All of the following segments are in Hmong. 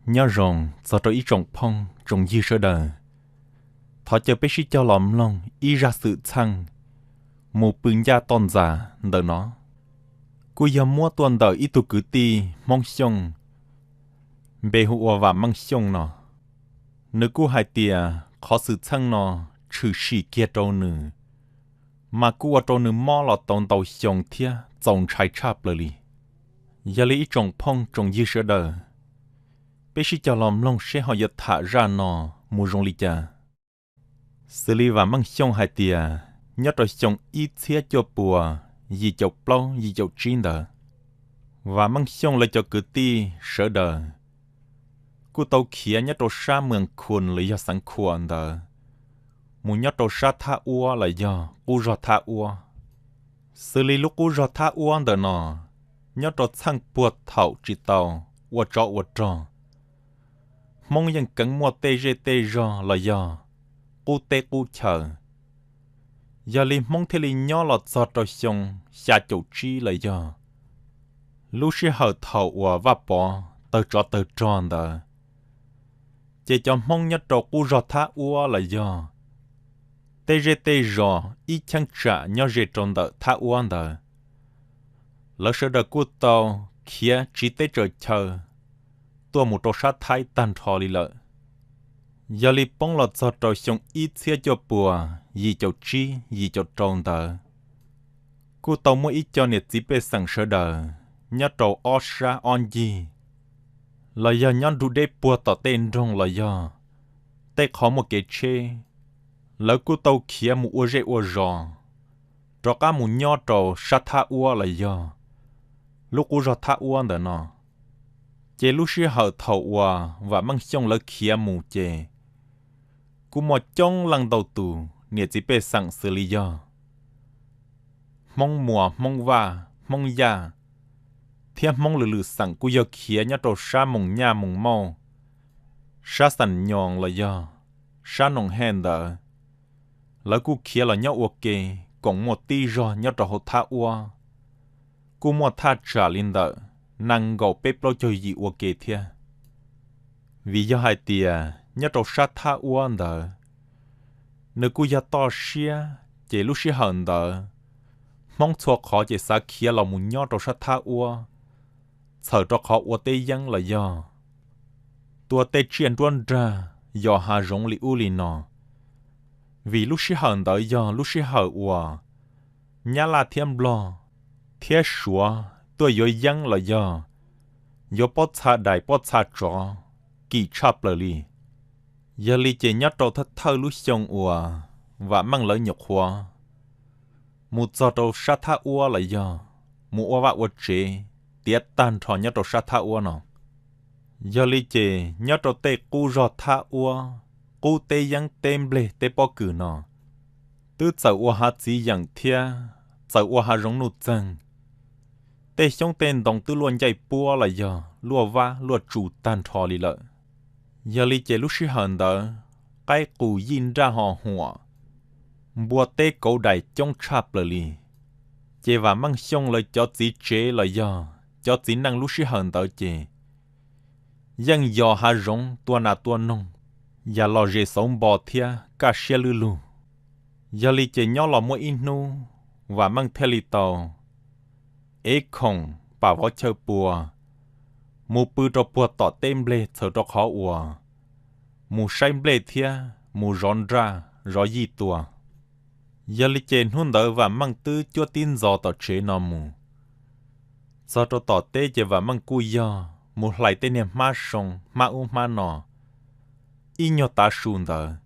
Nyob zoo txog rau ib tsoom phooj tsoom ywg sawv daws, thov caw peb sib cog los mloog ib zaj xwm txheej mus pw ncaj toj ntxas ntawm no. Kuj yog muab tuaj ntawm ib tug kwv tij Hmoob Xyooj, npe hu ua Vam Meej Xyooj no. Nws kuj hais tias qhov xwm txheej no tshwm sim kiag rau nws, mas kuj ua rau nws mob los tau ntau xyoo thiab txaus ntshai tshaj plaws li. Yog li ib tsoom phooj tsoom ywg sawv daws, peb sib cog los mloog seb ho yuav tham zaj no mus zoo li cas. Xws li Vam Meej Xyooj hais tias nyob rau xyoo ib txhiab cuaj puas yim caum plaub yim caum tsib ntawd, Vam Meej Xyooj lawv cov kwv tij sawv daws kuj tau khiav nyob rau sab Mws Khun los yog Xeev Khuam ntawd, mus nyob rau sab Thab Uab los yog qub zog Thab Uab. Xws li lub qub zog Thab Uab ntawm no, nyob rau txheej puag thaum tsis tau ua tsov ua rog, Hmoob yeej keev muaj tej zej tej zog los yog qub teb qub chaw. Yog li Hmoob thiaj li nyob los txog rau xyoo xya caum tsib los yog lub sij hawm thaum uas Vaj Pov tawg tsov tawg rog ntawd, ces cov Hmoob nyob rau qub zog Thab Uab los yog tej zej tej zos ib cheeb tsam nyob ze rau ntawm Thab Uab ntawd, lawv sawv daws kuj tau khiav tsiv teb tsaws chaw tuaj mus rau sab Thaib tag nrho li lawm. Yog li poob los txog rau xyoo ib txhiab cuaj puas yim caum tsib yim caum rau ntawd, kuj tau muaj ib co niam txiv pej xeem sawv daws nyob rau ob sab ob ncig, los yog nyob nrug deb puag tom tej nroog los yog tej qhov muaj kev tsheb, lawv kuj tau khiav mus ua zej ua zos, rov qab mus nyob rau sab Thab Uab los yog lub qub zog Thab Uab ntawm no. Ces lub sij hawm thaum uas Vam Meej Xyooj lawv khiav mus ces kuj muaj coob leej ntau tus niam txiv pej xeem xws li yog Hmoob Muas, Hmoob Vaj, Hmoob Yaj, thiab Hmoob lwm lwm xeem kuj yog khiav nyob rau sab Moos Nyaj Moos Mauj, sab Xas Nyoos los yog sab Noom Hej ntawd. Lawv kuj khiav los nyob ua ke koom muaj tib zog nyob rau hauv Thab Uab, kuj muaj thaj tsam li ntawm nees nkaum peb plaub caug yim ua ke thiab. Vim yog hais tias nyob rau sab Thab Uab ntawd, nws kuj yog toj siab, ces lub sij hawm ntawd Hmoob txhua qhov ces xav khiav los mus nyob rau sab Thab Uab, txhawm rau qhov ua teb yeeb los yog tua tej tsiaj nruab nrag, yos hav zoov li ub li no. Vim lub sij hawm ntawd yog lub sij hawm uas Nyab Laj thiab Nplog thiab Suav tuaj yuav yeeb los yog yuav pob txha dais pob txha tsov kim tshaj plaws li. Yog li ces nyob rau thawj thawj lub xyoo uas Vam Meej lawv nyuam qhuav mus txog rau sab Thab Uab los yog mus ua vaj ua tsev tiav tag nrho nyob rau sab Thab Uab no. Yog li ces nyob rau tej qub zog Thab Uab, qub teb yeeb teb nplej teb pob kws no, twb txawm ua hav txiv yeem thiab txawm ua hav zoov nuj txeeg, tej xyoob tej ntoo twb luaj ncaij puab los yog luaj vab luaj tsu tag nrho li lawm. Yog li ces lub sij hawm ntawd qaib qus yij nraj ho huam, npua teb kauv dais coob tshaj plaws li. Ces Vam Meej Xyooj lawv cov txiv tsev los yog cov txiv neej lub sij hawm ntawd ces yeej yos hav zoov tua nas tua noog, yam lom zem xauv npo thiab kaj siab lwj lug. Yog li ces nyob los muaj ib hnub, Vam Meej thiaj li tau ev khoom pam vov chaw pua mus pw rau puag tom teb nplej txhawm rau qhov uas mus saib nplej thiab mus zov nraj zov yij tua. Yog li ces hnub ntawd Vam Meej twb cuab tib ntxov tom tsev no mus. Txog rau tom teb ces Vam Meej kuj yog mus hlais tej niag hmab soo hmab ub hmab no ib nyuag tav su ntawd,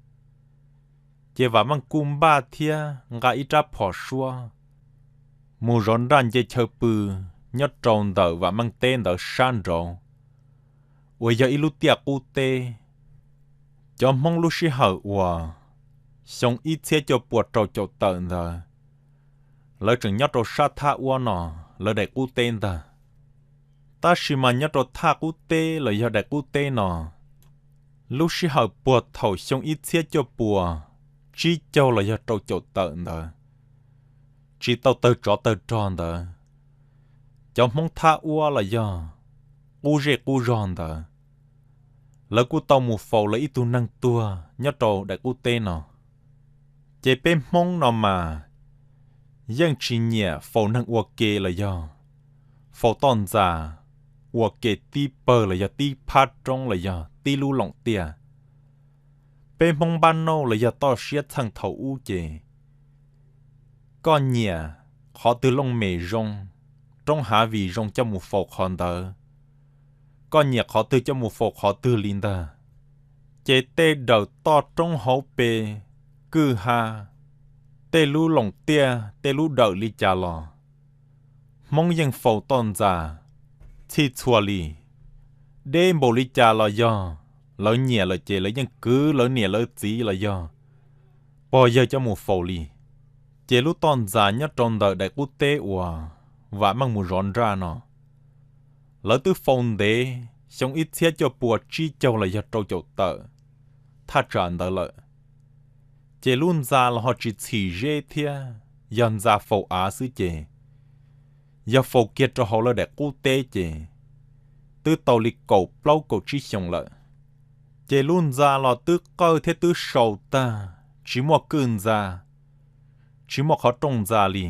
ces Vam Meej kuj npaj thiab nqa ib rab phom suab mus zov nraj nce chaw pw nyob rau ntawm Vam Meej teb ntawd sab nraud uas yog ib lub tiaj qub teb. Cov Hmoob lub sij hawm uas xyoo ib txhiab cuaj pua rau caum tawm ntawd, lawv tseem nyob rau sab Thaj Uab no, lawv daim qub teb ntag. Tab sis mas nyob rau Thaj Qub teb los yog daim qub teb no, lub sij hawm puag thaum xyoo ib txhiab cuaj pua tsib caug los yog rau caum tawm ntawd, tsis tau tawg tsov tawg rog ntawd, cov Hmoob Thaj Uab los yog qub zej qub zog ntawd, lawv kuj tau mus faus lawv ib tug neeg tuag nyob rau daim qub teb no. Ces peb Hmoob no mas yeej tsis nyiam faus neeg ua ke los yog faus toj ntxas ua ke tib pawg los yog tib phab roob los yog tib lub loos tiaj. Peb Hmoob npab nauj los yog toj siab txheej thaum ub ces koj nyiam qhov twg looj mem zoo, roob hav vim zoo coj mus faus qhov ntawd, koj nyiam qhov twg coj mus faus qhov twg li ntag. Ces tej dawm toj roob hauv pes, kwj ha, tej lub loos tiaj tej lub dawm li cas los Hmoob yeej faus toj ntxas txhij txhua li. Deb npaum li cas los yog lawv nyiam lawm ces lawv yeej kwv lawv niam lawv txiv los yog pog yawg coj mus faus li. Ces lub toj ntxas nyob rau ntawm daim qub teb uas Vam Meej mus zov nraj no, lawv twb faus ntev xyoo ib txhiab cuaj pua tsib caug los yog rau caum tawm thaj tsam ntawd lawm. Ces lub ntxa los ho tsis txhim zeb thiab, yog ntxa faus av xwb ces yog faus kiag rau hauv lawv daim qub teb ces twb tau li kaum plaub kaum tsib xyoos lawm. Ces lub ntxa los twb qawj thiab twb sau tag, tsis muaj kwj ntxa, tsis muaj qhov rooj ntxa li.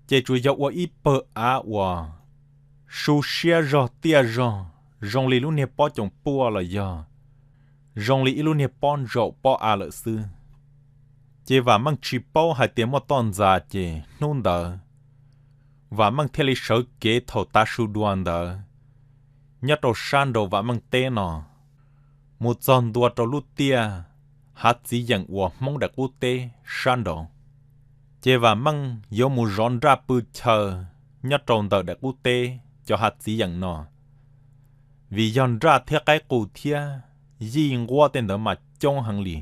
Ces tsuas yog ua ib pawg av uas su siab zog tiaj zog, zoo li lub niag pob coom puaj los yog zoo li ib lub niag pob ntsaum pob av lawm xwb. Ces Vam Meej tsis paub hais tias muaj toj ntxas ces hnub ntawd Vam Meej thiaj li sawv kev thaum tav su dua ntawd nyob rau sab nraud Vam Meej teb no, mus txog ntua rau lub tiaj hav txiv yeem uas Hmoob daim qub teb sab nraud. Ces Vam Meej yuav mus zov nraj pw chaw nyob rau ntawm daim qub teb cov hav txiv yeem no, vim yog nraj thiab qaib qus thiab yij nquab tej ntawd mas coob heev li.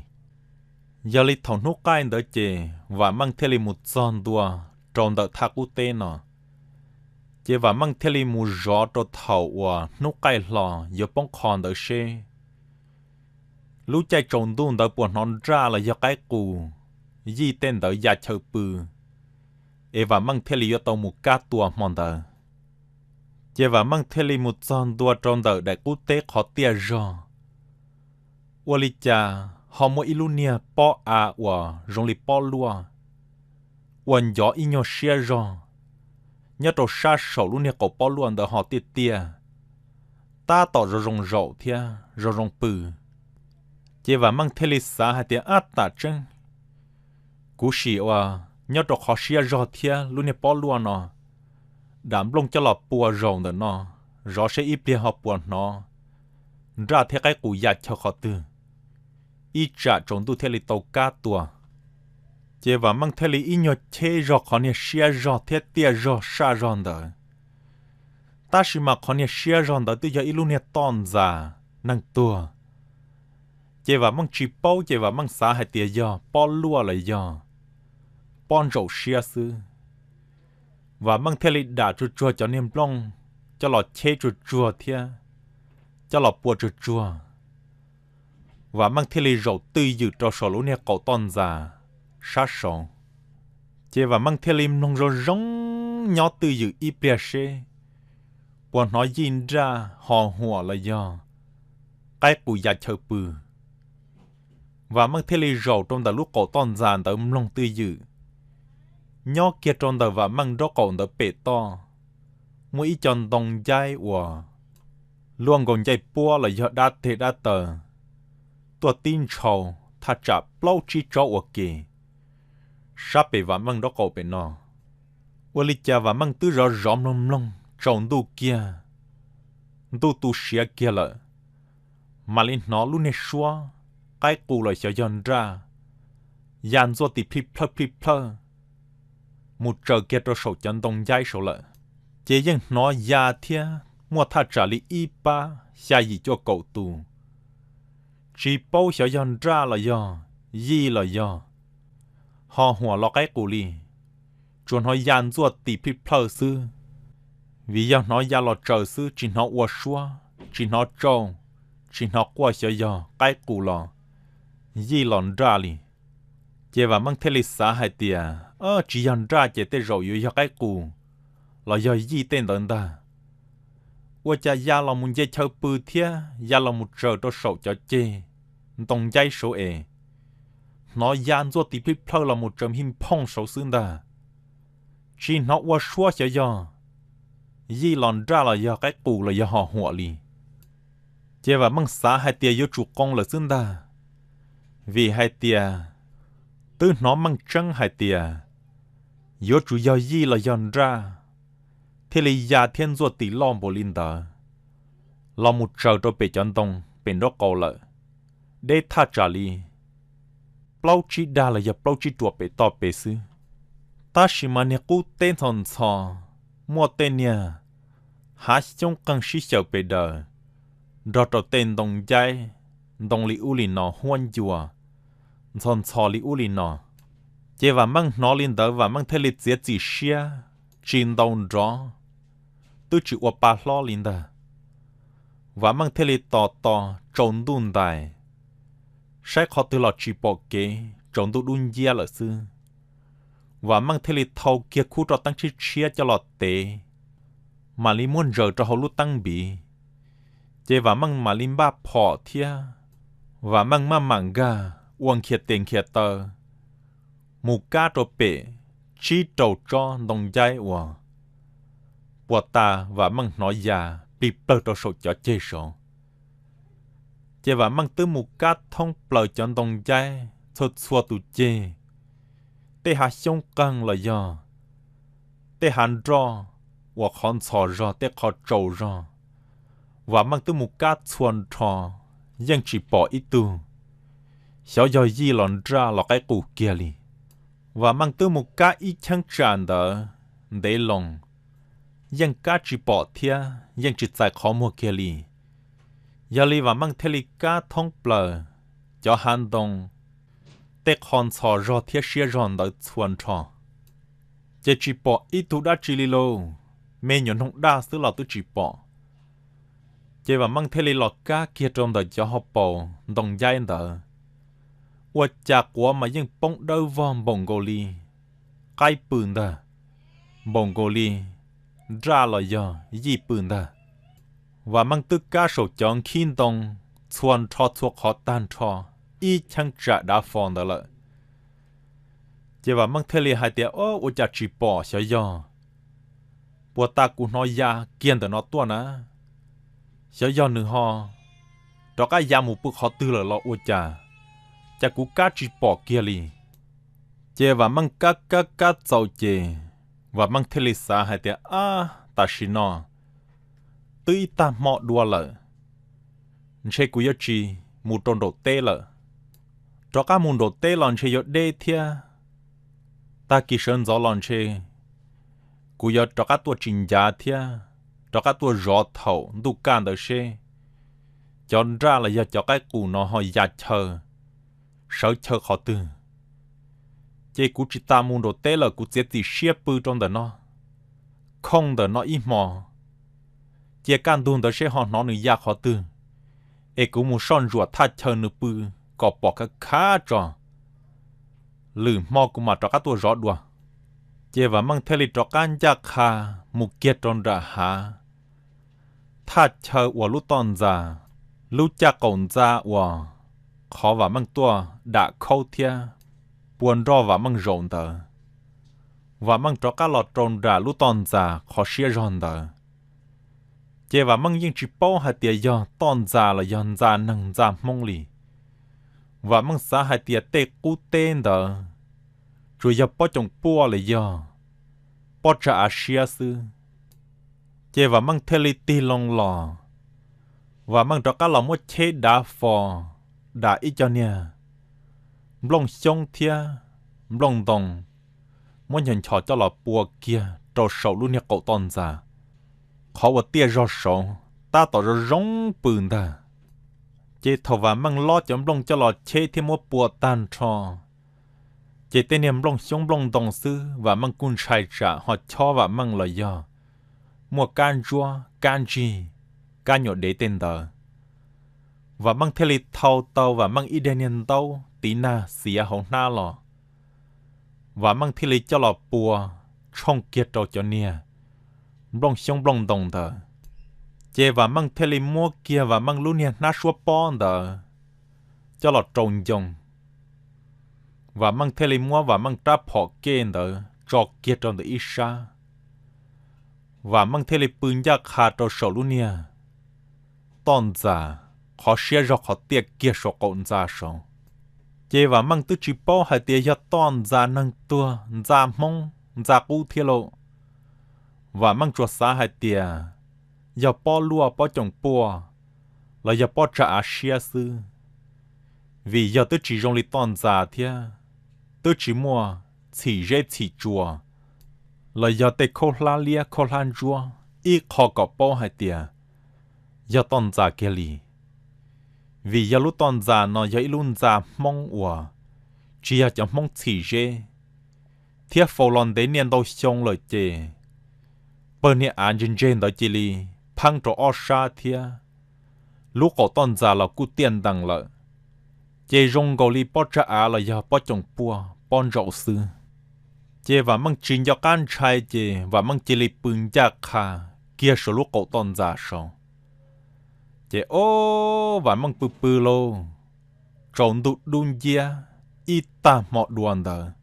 Yog li thaum hnub qaij ntawd ces Vam Meej thiaj li mus txog ntua rau ntawm thaj qub teb no. Ces Vam Meej thiaj li mus zov rau thaum uas hnub qaij hlo yuav poob qho ntawd seb lub caij tsaus ntuj ntawd puas hnov nraj los yog qaib qus, yij tej ntawd ya chaw pw, es Vam Meej thiaj li yuav tau mus kab tua hmo ntawd. Ces Vam Meej thiaj li mus txog ntua rau ntawm daim qub teb qhov tiaj zog, ua li cas ho muaj ib lub niag pob av uas zoo li pob luaj, ua ncov ib nyuag siab zog nyob rau sab saum lub niag qaum pob luaj ntawd ho tiaj tiaj, tab tom zoo zoo zaum thiab zoo zoo pw. Ces Vam Meej thiaj li xav hais tias, ab, tam tseeb kuv sim ua nyob rau qhov siab zog thiab lub niag pob luaj no, dam nplooj coj los pua zaum ntawm no, zov seb ib pliag ho puas hnov nraj thiab qaib qus ya chaw qhov twg, ib tsam tsaus ntuj thiaj li tau kab tua. Ces Vam Meej thiaj li ib nyuag cheb zog qhov niag siab zog thiab tiaj zog saj zog ntawd. Tab sis mas qhov niag siab zog ntawd twb yog ib lub niag toj ntxas neeg tuag. Ces Vam Meej tsis paub ces Vam Meej xav hais tias yog pob luaj los yog pob ntsaum siab xwb. Vam Meej thiaj li dam tsuag tsuag cov niag nplooj coj los cheb tsuag tsuag thiab coj los pua tsuag tsuag. Vam Meej thiaj li zaum twj ywm rau saum lub niag qaum toj ntxas sab saud. Ces Vam Meej thiaj li mloog zoo zoo nyob twj ywm ib pliag seb puas hnov yij nraj ho huam los yog qaib qus ya chaw pw. Vam Meej thiaj li zaum rau ntawm lub qaum toj ntxas ntawd mloog twj ywm. Nyob kiag rau ntawm Vam Meej nraub qaum ntawd pem toj, muaj ib co ntoo ncaib uas luaj nkaus ncaij puab los yog dab teg dab taw tuaj tib ntshaus thaj tsam plaub tsib tsob ua ke sab pem Vam Meej nraub qaum pem no. Ua li cas Vam Meej twb zov zov mloog mloog tsaus ntuj kiag, ntuj tu siav kiag lawm, mam li hnov lub niag suab qaib qus los xyov yog nraj ya ntxuaj tis plij plhawj plij plhawj mus tsaws kiag rau saum cov ntoo ncaib saud lawm. Ces yeej hnov ya thiab muaj thaj tsam li ib pab xya yim cuaj kaum tus, tsis paub xyov yog nraj los yog yij los yog ho huam los qaib qus li, tsuas hnov ya ntxuaj tis plij plhawj xwb. Vim yog hnov ya los tsaws xwb, tsis hnov ua suab, tsis hnov tsauj, tsis hnov quaj xyov yog qaib qus los yij los nraj li. Ces Vam Meej thiaj li xav hais tias, tsis yog nraj ces tej zaum yuav yog qaib qus los yog yij tej ntawd ntag. Ua cas ya los mus nce chaw pw thiab ya los mus tsaws rau saum cov ceg ntoo ncaib saud es hnov ya ntxuaj tis plij plhawj los mus tsaws hij phooj saud xwb ntag. Tsis hnov ua suab xyov yog yij los nraj los yog qaib qus los yog ho huam li. Ces Vam Meej xav hais tias yuav tsum qoo lawm xwb ntag, vim hais tias twb hnov meej tseeb hais tias yuav tsum yog yij los yog nraj thiaj li ya thiab ntxuaj tis loj npaum li ntawd los mus tsaws rau pem cov ntoo pem nraub qaum lawm, deb thaj tsam li plaub tsib dag los yog plaub tsib ruam pem toj pem xwb. Tab sis mas niag qub teb ntxhov ntxhov, muaj tej niag hav xyoob qeeg sib xyaws pes daws nrog rau tej ntoo ncaib, ntoo li ub li no huab ncua, ntxhov ntxhov li ub li no. Ces Vam Meej hnov li ntawd Vam Meej thiaj li txiav txim siab tsis ntaus nrov, twb tsis ua pa hlob li ntag. Vam Meej thiaj li tos tos tsaus ntuj ntais, saib qhov twg los tsis pom kev, tsaus ntuj dub nciab lawm xwb. Vam Meej thiaj li thau kiag khub roj teeb tshiab tshiab coj los tev, mam li muab ntsaws rau hauv lub teeb npiv. Ces Vam Meej mam li npaj phom thiab, Vam Meej maj mam nkag ua nkhias tes nkhias taw mus kab rau pem tsib rau tsob ntoo ncaib uas puag ta Vam Meej hnov ya plig plawg rau saum cov ceg saud. Ces Vam Meej twb mus kab thoob plaws cov ntoo ncaib txhua txhua tus ceg, tej hav xyoob qeeg los yog tej hav nroj uas qhov ntxhov zog tej qhov tsaus zog, Vam Meej twb mus kab txhua nrho, yeej tsis pom ib tug xyov yog yij los nraj los qaib qus kiag li. Vam Meej twb mus kab ib cheeb tsam ntawd ntev loo, yeej kab tsis pom thiab yeej tsis txais qhov muag kiag li. Yog li Vam Meej thiaj li kab thoob plaws cov hav ntoo, tej qhov ntxhov zog thiab siab zog ntawd txhua nrho, ces tsis pom ib tug dab tsi li lauj, me nyuam noog daj xwb los twb tsis pom. Ces Vam Meej thiaj li los kab kiag rau ntawm cov hauv paus ntoo ncaib ntawd, ua cas quav mas yeej poob dawb vog npaum nkaus li qaib pw ntag, npaum nkaus li nraj los yog yij pw ntag. Vam Meej twb kab saum cov nkhib ntoo txhua nrho txhua qhov tag nrho ib cheeb tsam dav fo ntawd lawm. Ces Vam Meej thiaj li hais tias, Ob, ua cas tsis pom, xyov yog puag ta kuv hnov ya kiag ntawm no tuaj na, xyov yog nws ho rov qab ya mus pw qhov twg lawm los ua cas, cas kuv kab tsis pom kiag li. Ces Vam Meej kab kab kab txaus ces Vam Meej thiaj li xav hais tias, Ab, tam sim no twb ib tag hmo dua lawm, ntshe kuv yuav tsis mus rau nraum teb lawm. Rov qab mus nraum teb los ntshe yuav deb thiab, tag kis sawv ntxov los ntshe kuv yuav rov qab tuaj tsis ncav thiab, rov qab tuaj zov thaum ntuj kaj ntawd seb cov nraj los yog cov qaib qus no ho ya chaw sawv chaw qhov twg. Ces kuv tsis tas mus nraum teb lawm, kuv txiav txim siab pw rau ntawm no, khooj ntawm no ib hmo, cia kaj ntug ntawd seb ho hnov nws ya qhov twg, es kuv mus soj ntsuam thaj chaw nws pw kom pom khav khav tso, lwm hmo kuv mam rov qab tuaj zov dua. Ces Vam Meej thiaj li rov qab ncaj qha mus kiag rau nram hav, thaj chaw uas lub toj ntxas, lub caj qaum ntxa uas qhov Vam Meej tuaj dam khaub thiab pua nroj Vam Meej zaum ntawd. Vam Meej rov qab los rau nram lub toj ntxas qhov siab zog ntawd, ces Vam Meej yeej tsis paub hais tias yog toj ntxas los yog ntxa neeg ntxa Hmoob li. Vam Meej xav hais tias tej qub teb ntawd tsuas yog pob coom puaj los yog pob tsag av siab xwb. Ces Vam Meej thiaj li tig loo los, Vam Meej rov qab los muab cheb dav fo, dam ib co niag nplooj xyoob thiab nplooj ntoo, muab nchos nchos coj los pua kiag rau saum lub niag qaum toj ntxas, qhov uas tiaj zog saud, tab tom zoo zoo pw ntag. Ces thaum Vam Meej lob cov nplooj coj los cheb thiab muab pua tag nrho, ces tej niag nplooj xyoob nplooj ntoo xwb Vam Meej kuj ntshai tsam ho chob Vam Meej los yog muaj kab ntsuab kab ntsig, kab nyuam dev tej ntawd. Vam Meej thiaj li thau tau Vam Meej ib daim niag ntaub tiv nag xiav hauv hnab los, Vam Meej thiaj li coj los pua tshooj kiag rau cov niag nplooj xyoob nplooj ntoo ntawd. Ces Vam Meej thiaj li muab kiag Vam Meej lub niag hnab suab pob ntawd coj los rau ncoo. Vam Meej thiaj li muab Vam Meej rab phom kej ntawd tso kiag rau ntawm ib sab. Vam Meej thiaj li pw ncaj qha rau saum lub niag toj ntxas, qhov siab zog qhov tiaj kiag saum qaum ntxa saud. Ces Vam Meej twb tsis paub hais tias yog toj ntxa neeg tuag, ntxa Hmoob, ntxa qub thiab lauj. Vam Meej tsuas xav hais tias yog pob luaj pob coom puaj los yog pob tsag av siab xwb, vim yog twb tsis zoo li toj ntxa thiab, twb tsis muaj txhim zeb txhim tsua los yog tej khaub hlab liab khaub hlab ntsuab ib qho kom paub hais tias yog toj ntxa kiag li. Vim yog lub toj ntxa no yog ib lub ntxa Hmoob uas tsis yog cov Hmoob txhim zeb, thiab faus los ntev niaj ntau xyoo lawm ces pawg niag av ntse ntse ntawd cia li pheeb rau ob sab thiab lub qaum toj ntxa los kuj tiaj ntees lawm, ces zoo nkaus li pob tsag av los yog pob coom puaj pob ntsaum xwb. Ces Vam Meej tsis nco qab ntshai ces Vam Meej cia li pw ncaj qha kiag saum lub qaum toj ntxa saud. Ces o, Vam Meej pw pw lauj, tsaus ntuj dub nciab ib tag hmo dua ntawd,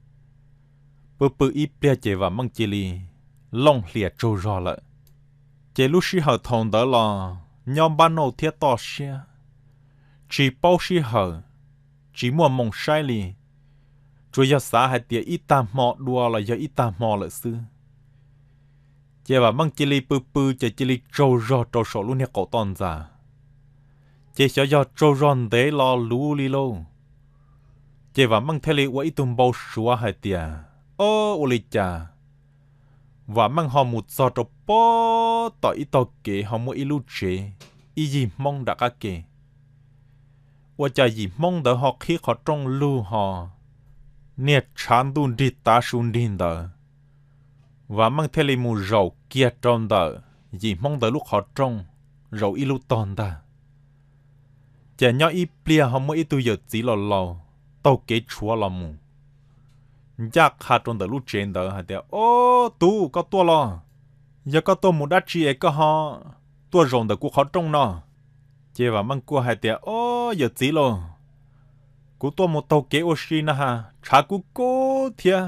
pw pw ib pliag ces Vam Meej cia li looj hlias tsaug zog lawm. Ces lub sij hawm thaum ntawd los nyob npab nauj thiab toj siab, tsis paub sij hawm, tsis muaj moo saib li, tsuas yog xav hais tias ib tag hmo dua los yog ib tag hmo lawm xwb. Ces Vam Meej cia li pw pw ces cia li tsaug zog rau saum lub niag qaum toj ntxa. Ces xyov yog tsaug zog ntev los luv li lauj, ces Vam Meej thiaj li ua ib tug npau suav hais tias, o, ua li cas Vam Meej ho mus txog rau pob tom ib tog kev ho muaj ib lub tsev, ib yim Hmoob nram qab ke. Ua cas yim Hmoob ntawd ho qhib qhov rooj lug ho niag tshav ntuj nrig tav su nrig ntawd, Vam Meej thiaj li mus zaum kiag rau ntawm yim Hmoob ntawd lub qhov rooj, zaum ib lub tog ntag. Ces nyob ib pliag ho muaj ib tug yawm txiv laus laus taug kev tshuav los mus ncaj qha rau ntawm lub tsev ntawd hais tias, o, tub, koj tuaj los? Yog koj tuaj mus dab tsi es koj ho tuaj zaum ntawm kuv qhov rooj no? Ces Vam Meej kuj hais tias, o, yawm txiv lauj, kuv tuaj mus taug kev ua si na has, tshav kub kub thiab,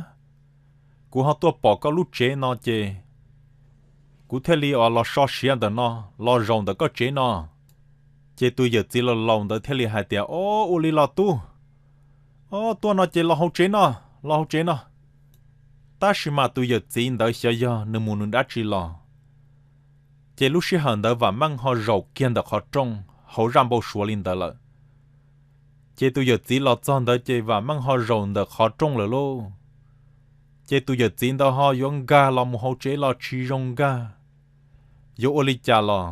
kuv ho tuaj pom koj lub tsev no ces kuv thiaj li los so siav ntawm no, los zaum ntawm koj tsev no. Ces tus yawm txiv laus laus ntawd thiaj li hais tias, o, ua li los tub, o, tuaj no ces los hauv tsev no, los hauv tsev no. Tab sis mas tus yawm txiv ntawd xyov yog nws mus nws dab tsi los, ces lub sij hawm ntawd Vam Meej ho zaum kiag ntawm qhov rooj hauv zaj npau suav li ntawd lawm. Ces tus yawm txiv los txog ntawd ces Vam Meej ho zaum ntawm qhov rooj lawm lauj. Ces tus yawm txiv ntawd ho yuav nkag los mus hauv tsev los tsis zoo nkag, yuav ua li cas los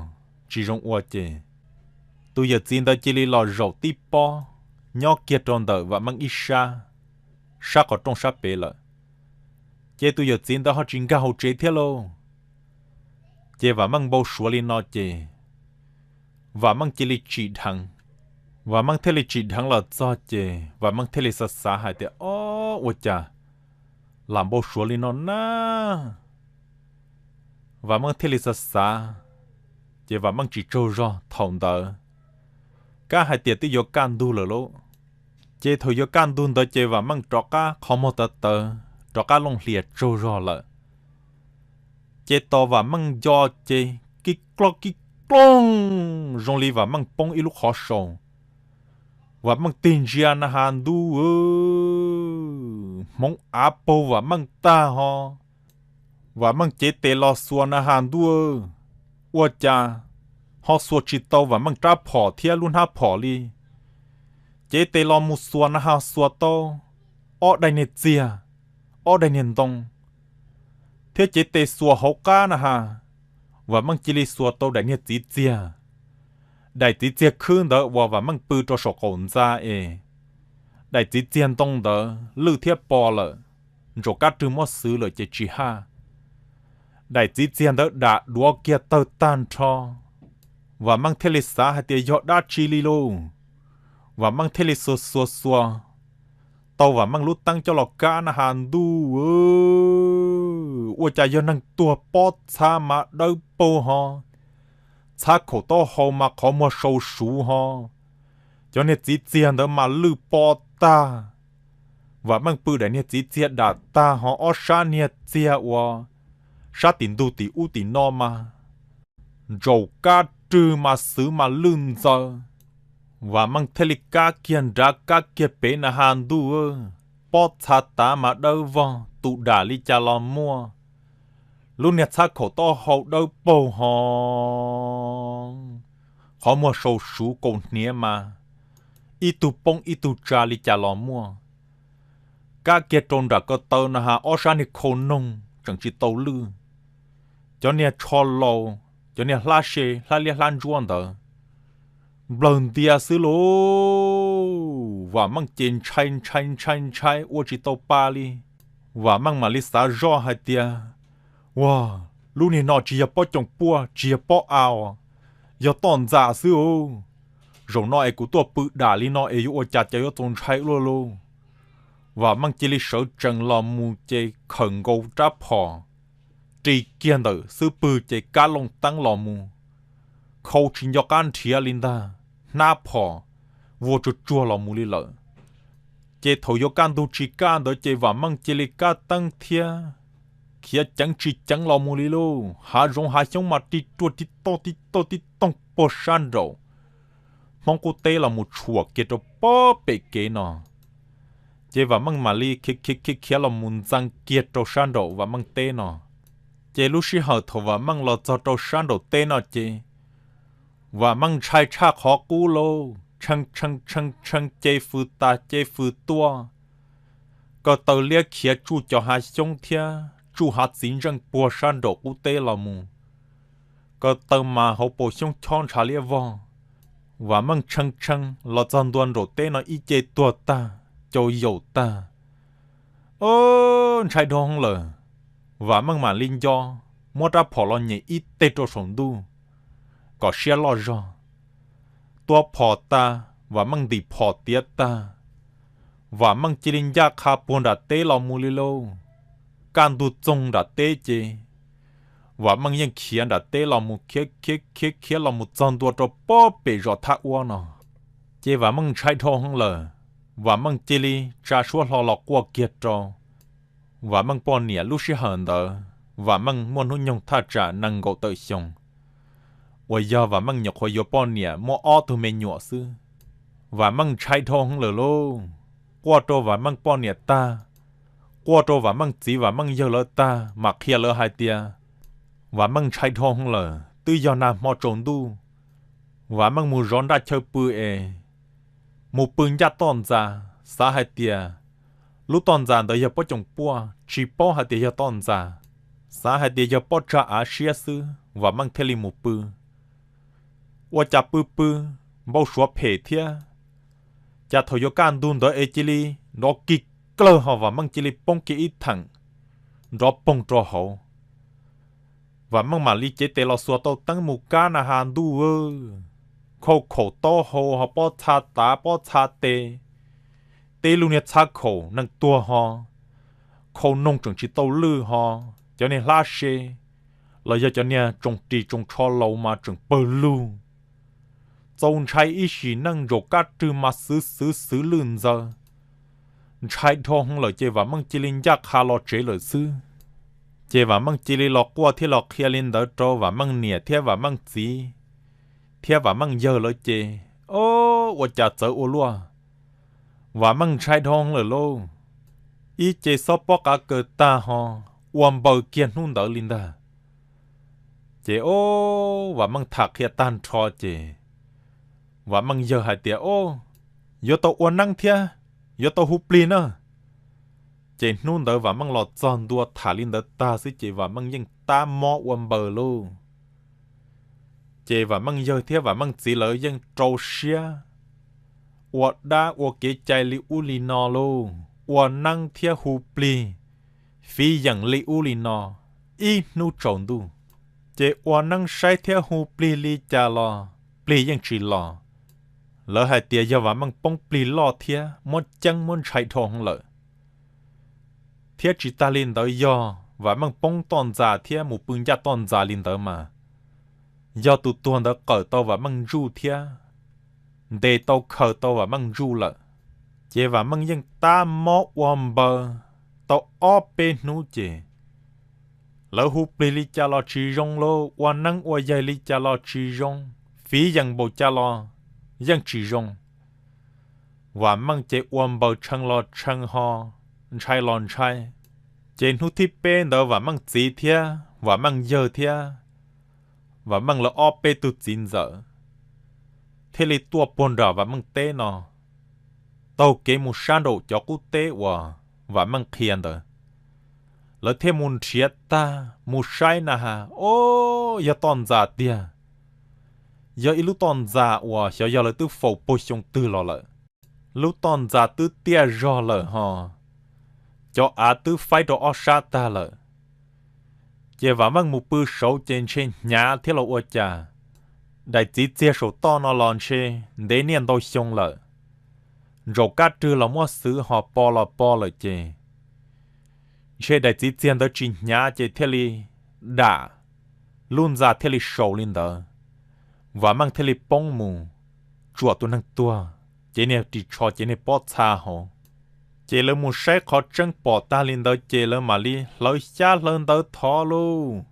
tsis zoo ua ces tus yawm txiv ntawd cia li los zaum tib pob nyob kiag rau ntawm Vam Meej ib sab, sab qhov rooj sab pem lawm. Ces tus yawm txiv ntawd ho tsis nkag hauv tsev thiab lauj. Ces Vam Meej npau suav li no ces Vam Meej cia li tsim dheev. Vam Meej thiaj li tsim dheev los txog ces Vam Meej thiaj li xav xav hais tias, o, ua cas lam npau suav li no na? Vam Meej thiaj li xav xav, ces Vam Meej tsis tsaug zog thaum ntawd, kab hais tias twb yuav kaj ntug lawm lauj. Ces thaum yuav kaj ntug ntawd ces Vam Meej rov qab qhov muag tawv tawv, rov qab looj hlias tsaug zog lawm. Ces tos Vam Meej nco ces kib kloog kib kloog zoo li Vam Meej poob ib lub qhov sau. Vam Meej tig ntsia na has ntuj, hmoov av paug Vam Meej tag ho. Vam Meej cev tes los xuas na has ntuj, ua cas ho xuas tsis tau Vam Meej rab phom thiab lub hnab phom li. Cev tes los mus xuas na has xuas tau ob daim niag txiag, ob daim niag ntoo, thiab cev tes xuas hauv qab na has, Vam Meej cia li xuas tau daim niag txiv txiag. Daim txiv txiag khwb ntawd uas Vam Meej pw rau saum qaum ntxa es daim txiv txiag ntoo ntawd lwj thiab po lawm, ntsaum kab rwg muab xwv lawm ces tsis haj. Daim txiv txiag ntawd dam duav kiag tawg tag nrho. Vam Meej thiaj li xav hais tias yog dab tsi li lauj. Vam Meej thiaj li xuas xuas xuas tau Vam Meej lub teeb coj los kab na has ntuj, ua cas yog neeg tuag pob txha mas dawb paug ho. txhab khaum taub hau mas qhov muag sau suv ho, cov niag txiv txiag ntawd mas lwj pob tag. Vam Meej pw daim niag txiv txiag dam tag ho ob sab niag txiag uas sab tim ntug tim ub tim no mas ntsaum kab rwg mas xwv mas lwj ntxaws. Vam Meej thiaj li kab kiag nrad kab kiag pem na has ntuj, pob txha tav mas dawb vog tus dam li cas los muaj. Lub niag txhab khaum taub hau dawb paug ho, qhov muag sau suv kaus hniav mas ib tug poob ib tug tsa li cas los muaj. Kab kiag rau nram ko taw na has ob sab niag khau noog tseem tsis tau lwj, cov niag tsho laus, cov niag hlab se hlab liab hlab ntsuab ntawd nplawg ntia xwb lauj. Vam Meej ces ntshai ntshai ntshai ntshai ua tsis tau pa li. Vam Meej mam li xav zoj hais tias, ua, lub niag no tsis yog pob coom puaj tsis yog pob av, yog toj ntxas xwb os. Zaum no es kuv tuaj pw dam li no es yuav ua cas cas yuav txaus ntshai ua luaj lauj. Vam Meej cia li sawv tsees los mus ces khawm nkaus rab phom, ris kiag ntawm xub pwg ces kab looj teeb los mus, khau tsis nco qab nrhiav li ntag, hnab phom vuag tsuag tsuag los mus li lawm. Ces thaum yuav kaj ntug tsis kaj ntawd ces Vam Meej cia li kab teeb thiab khiav ceev tsis ceev los mus li lauj. Hav zoov hav xyoob mas ri ruaj tib toj tib toj tib tooj puag sab nraum Hmoob qub teb los mus tshuam kiag rau pob pem kev no. Ces Vam Meej mam li khiav khiav khiav khiav los mus ntxeev kiag rau sab nraum Vam Meej teb no. Ces lub sij hawm thaum Vam Meej los txog rau sab nraum teb no ces Vam Meej ntshai tshaj qhov qub lauj, tshee tshee tshee tshee ce fws tas ce fws tuaj. Ko taw liab khiav tsuj cov hav xyoob thiab tsuj hav txiv ntseej puag sab nraum qub teb los mus. Ko taw mas hauv paus xyoob chob ntshav liab vog. Vam Meej tshee tshee los txog ntua nraum teb no ib ce tuag tag, cau yaum tag. O, ntshai dhau hwv lawm. Vam Meej mam li nco, muab rab phom los nyem ib teg rau saum ntuj kom siab loj zog. Tua phom tas, Vam Meej ntim phom tiav tag, Vam Meej cia li ncaj qha puag nram teb los mus li lauj. Kaj ntug txoog nram teb ces Vam Meej yeej khiav nram teb los mus khiav khiav khiav khiav los mus txog ntua rau pob pem zos Thaj Uab no. Ces Vam Meej ntshai dhau hwv lawm, Vam Meej cia li tsa suab hlo los quaj kiag rau Vam Meej poj niam. Lub sij hawm ntawd Vam Meej muaj hnub nyoog thaj tsam nees nkaum tawm xyoo, uas yog Vam Meej nyuam qhuav yuav poj niam muaj ob tug me nyuam xwb. Vam Meej ntshai dhau hwv lawm lauj. Quaj rau Vam Meej poj niam tag, quaj rau Vam Meej txiv Vam Meej yawg lawv tag mam qhia lawv hais tias Vam Meej ntshai dhau hwv lawm, twb yog nag hmo tsaus ntuj, Vam Meej mus zov nraj chaw pw es mus pw ncaj toj ntxas, xav hais tias lub toj ntxas ntawd yog pob coom puaj, tsis paub hais tias yog toj ntxas, xav hais tias yog pob tsag av siab xwb, Vam Meej thiaj li mus pw. Ua cas pw pw, npau suav phem thiab, cas thaum yuav kaj ntug ntawd es cia li nrov kig klawg ho Vam Meej cia li poob kiag ib theem, nrov poog rau hauv. Vam Meej mam li cev tes los xuas tau teeb mus kab na has ntuj, khau khaum taub hau ho pob txha tav pob txha tes, tib lub niag txhab khaum neeg tuag ho, khau noog tseem tsis tau lwj ho, cov niag hlab se los yog cov niag tsoos ris tsoos tsho laus mas tseem pawg lug. Txaus ntshai ib sim neej, ntsaum kab rwg mas xwv xwv xwv lwj ntxaws. Ntshai dhau hwv lawm ces Vam Meej cia li ncaj qha los tsev lawm xwb. Ces Vam Meej cia li los quaj thiab los qhia li ntawd rau Vam Meej niam thiab Vam Meej txiv thiab Vam Meej yawg lawv ces, o, ua cas txawv ua luaj. Vam Meej ntshai dhau hwv lawm lauj. Ib ce xob pob qav kaws tag ho, ua npaws kiag hnub ntawd li ntag. Ces o, Vam Meej tham qhia tag nrho ces Vam Meej yawg hais tias, o, yuav tau ua neeb thiab, yuav tau hu plig na. Ces hnub ntawd Vam Meej los txog ntua tham li ntawd tag xwb ces Vam Meej yeej tab mob ua npaws lauj. Ces Vam Meej yawg thiab Vam Meej txiv lawv yeej rau siab ua dab ua kev cai li ub li no lauj, ua neeb thiab hu plig, fiv yeem li ub li no, ib hnub tsaus ntuj. Ces ua neeb saib thiab hu plig li cas los plig yeej tsis los. Lawv hais tias yog Vam Meej poob plig loj thiab muab ceeb muab ntshai dhau hwv lawm. Thiab tsis tas li ntawd yog Vam Meej poob toj ntxas thiab mus pw ncaj toj ntxas li ntawd mas yog tus tuag ntawd qawm tau Vam Meej ntsuj thiab ntes tau khaws tau Vam Meej ntsuj lawm. Ces Vam Meej yeej tab mob ua npaws tau ob peb hnub ces lawv hu plig li cas los tsis zoo lauj, ua neeb ua yaig li cas los tsis zoo, fiv yees npaum cas los yeej tsis zoo. Vam Meej ces ua npaws tshee los tshee ho ntshai los ntshai. Ces hnub thib peb ntawd Vam Meej txiv thiab Vam Meej yawg thiab Vam Meej lawv ob peb tug txiv ntxawm thiaj li tuaj puag nram Vam Meej teb no, taug kev mus sab nraum cov qub teb uas Vam Meej qhia ntawd. Lawv thiaj mus nrhiav tag mus saib na has, o, yog toj ntxas tiag. Yog ib lub toj ntxas uas xyov yog lawv twb faus puag xyoo twg los lawm. Lub toj ntxas twb tiaj zog lawm ho cov av twb faib rau ob sab tag lawm. Ces Vam Meej mus pw saud ces ntshe hnyav thiab los ua cas, daim txiv txiag saum toj no los ntshe ntev niaj ntau xyoo lawm, ntsaum kab rwg los muab xwv ho po los po lawm ces ntshe daim txiv txiag ntawd tsis hnyav ces thiaj li dam, lub ntxa thiaj li saus li ntawd. Vam Meej thiaj li poob mus tsuam tus neeg tuag, cev niag ris tsho cev niag pob txha hauv. Ces lawv mus saib qhov tseeb pom tag li ntawd ces lawv mam li hlawv xyab hlawv ntawv thov lauj.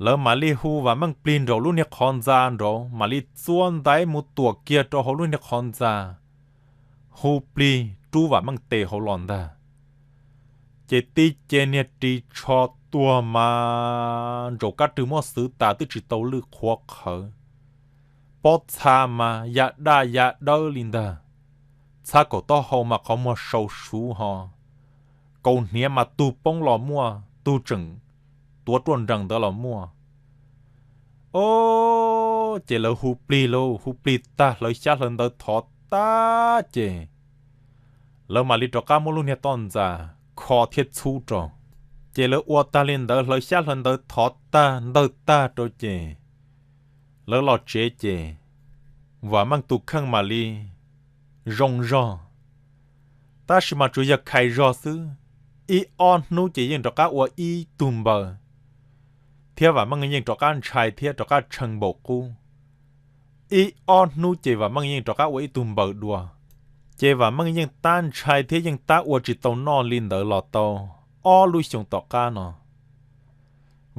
Lawv mam li hu Vam Meej plig nraum lub niag qhov ntxa nraud, mam li txua ntaiv mus tuam kiag rau hauv lub niag qhov ntxa, hu plig rub Vam Meej tes hauv los ntag. Ces tib ce niag ris tsho tuag mas ntsaum kab rwg muab xwv tas twb tsis tau lwj qhuav qhawv. Pob txha mas ya daj ya dawb li ntag. Txhab kaum taub hau mas qhov muag sau suv ho, kaus hniav mas tug poob los muaj, tug tseem tuav ruaj nrees ntawd los muaj. O, ces lawv hu plig lauj, hu plig tag hlawv xyab hlawv ntawv thov tag ces lawv mam li rov qab muab lub niag toj ntxas kho thiab txhub rau. Ces lawv ua tag li ntawd hlawv xyab hlawv ntawv thov tag ntawg tag rau ces lawv los tsev ces Vam Meej tus kheej mam li zoo zog, tab sis mas tsuas yog khais zog xwb. Ib ob hnub ces yeej rov qab ua ib tug npaws, thiab Vam Meej yeej rov qab ntshai thiab rov qab tshee npaum qub. Ib ob hnub ces Vam Meej yeej rov qab ua ib tug npaws dua. Ces Vam Meej yeej tab ntshai thiab yeej tab ua tsis tau noj li ntawd los tau ob lub xyoo tom qab no.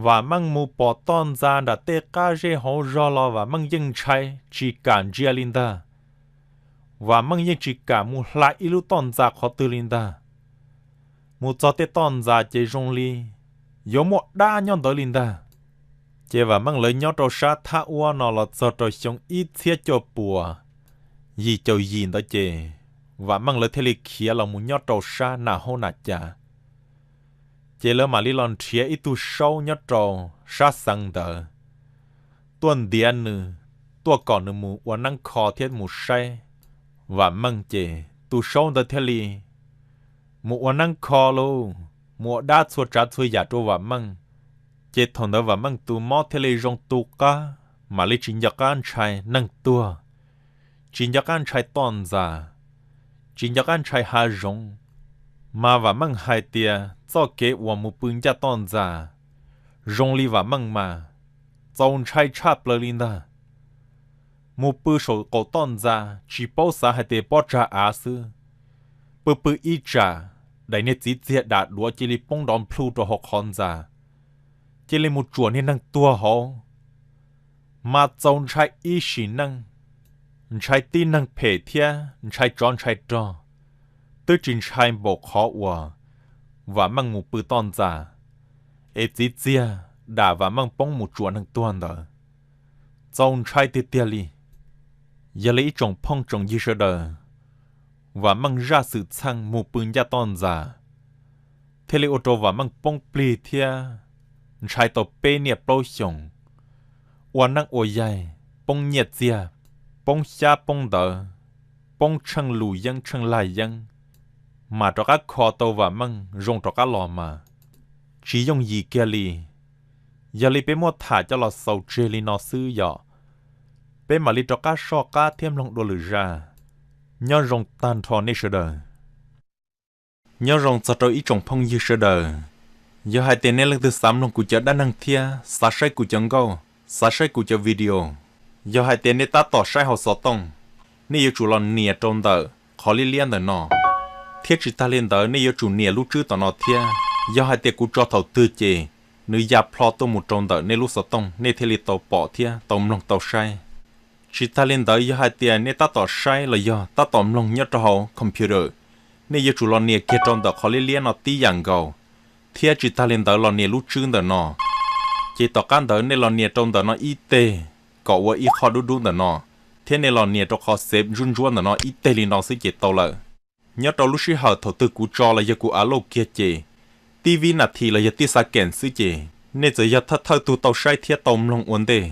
Vam Meej mus pom toj ntxas nram tej qab zej hauv zog los Vam Meej yeej ntshai tsis kam ntsia li ntag. Vam Meej yeej tsis kam mus hla ib lub toj ntxas qhov twg li ntag. Mus txog tej toj ntxas ces zoo li yuav muaj dab nyob ntawd li ntag. Ces Vam Meej lawv nyob rau sab thab uab no los txog rau xyoo ib txhiab cuaj puas yim caum yim ntawd ces Vam Meej lawv thiaj li khiav los mus nyob rau sab Nam Haub Nam Cas. Ces lawv mam li los nrhiav ib tug saub nyob rau sab xeev ntawd, tuaj ntiav nws, tuaj kom nws mus ua neeb kho thiab mus saib Vam Meej. Ces tus saub ntawd thiaj li mus ua neeb kho lauj, mus ua dab txhua tsav txhua yam rau Vam Meej. Ces thaum ntawd Vam Meej tus mob thiaj li zoo tu qab, mam li tsis nco qab ntshai neeg tuag, tsis nco qab ntshai toj ntxas, tsis nco qab ntshai hav zoov. Mas Vam Meej hais tias txoj kev uas mus pw ncaj toj ntxas zoo li Vam Meej mas txaus ntshai tshaj plaws li ntag. Mus pw saum qaum toj ntxas tsis paub xav hais tias pob tsag av xwb, pw pw ib tsam daim niag txiv txiag dam duav cia li poob nrov nplhuj rau hauv qhov ntxas, cia li mus tsuam niag neeg tuag hauv. Mas txaus ntshai ib sim neej, ntshai tib neeg phem thiab ntshai tsov ntshai rog, twb tsis ntshai npaum qhov uas Vam Meej mus pw toj ntxas, es txiv txiag dam Vam Meej poob mus tsuam neeg tuag ntawd. Txaus ntshai tiag tiag li. Yog li ib tsoom phooj tsoom ywg sawv daws, Vam Meej zaj xwm txheej mus pw ncaj toj ntxas thiaj li ua rau Vam Meej poob plig thiab ntshai tau peb niaj plaub xyoos, ua neeb ua yaig poob nyiaj txiag, poob xyab poob ntawv, poob tsheej lus yeeb tsheej lag yeeb, mas rov qab kho tau Vam Meej zoo rov qab los mas tsis yooj yim kiag li. Yog li peb muab tham coj los xaus tseg li no xwb yom, peb mam li rov qab soj qab thiab mloog dua lwm zaj. Nyob zoo tag nrho nej sawv daws. Nyob zoo txog rau ib tsoom phooj ywg sawv daws, yog hais tias nej leej twg xav mloog kuv cov dab neeg thiab xav saib kuv cov nkauj, Xav saib kuv cov video, yog hais tias nej tab tom saib hauv xov tooj, nej yuav tsum los nias rau ntawm qhov liab liab ntawm no, thiab tsis tag li ntawd nej yuav tsum nias lub tswb tom no thiab. Yog hais tias kuv tso thaum twg ces nws ya plho tuaj mus rau ntawm nej lub xov tooj nej thiaj li tau pom thiab tau mloog tau saib. Tsis tag li ntawd yog hais tias nej tab tom saib los yog tab tom mloog nyob rau hauv computer, nej yuav tsum los nias kiag rau ntawm qhov liab liab no tib yam nkaus, thiab tsis tag li ntawd los nias lub tswb ntawm no. Ces tom qab ntawd nej los nias rau ntawm no ib teg kom ua ib qho dub dub ntawm no, thiab nej los nias rau qhov save ntsuab ntsuab ntawm no ib teg li no xwb ces tau lawm. Nyob rau lub sij hawm thaum twg kuv tso los yog kuv upload kiag ces tib vib nas this los yog tib second xwb ces nej txawm yog thawj thawj tug tau saib thiab tau mloog ua ntej,